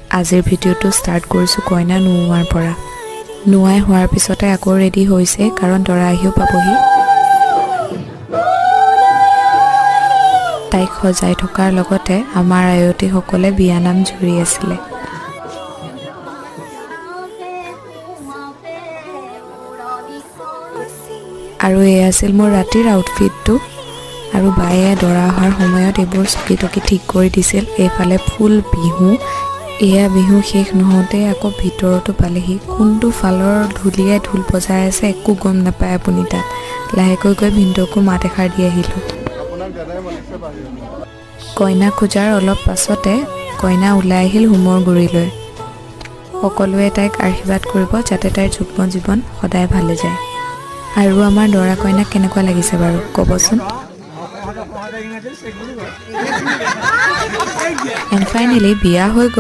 আজিৰ ভিডিঅ'টো ষ্টাৰ্ট কৰিছোঁ কইনা নোওৱাৰ পৰা। নোৱাই হোৱাৰ পিছতে আকৌ ৰেডি হৈছে, কাৰণ দৰা আহিও পাবহি। তাইক সজাই থকাৰ লগতে আমাৰ আয়তীসকলে বিয়ানাম জুৰি আছিলে। আৰু এয়া আছিল মোৰ ৰাতিৰ আউটফিটটো। আৰু বায়ে দৰা অহাৰ সময়ত এইবোৰ চকী টকী ঠিক কৰি দিছিল। এইফালে ফুল বিহু। এয়া বিহু শেষ নহওঁতে আকৌ ভিতৰতো পালেহি। কোনটো ফালৰ ঢুলীয়াই ঢোল বজাই আছে একো গম নাপায় আপুনি। তাত লাহেকৈ গৈ ভিনদেউকো মাত এষাৰ দি আহিলোঁ। কইনা খোজাৰ অলপ পাছতে কইনা ওলাই আহিল হোমৰ গুৰিলৈ। সকলোৱে তাইক আশীৰ্বাদ কৰিব, যাতে তাইৰ যুগ্ম জীৱন সদায় ভালে যায়। আৰু আমাৰ দৰা কইনাক কেনেকুৱা লাগিছে বাৰু ক'বচোন। এণ্ড ফাইনেলি বিয়া হৈ গ'ল।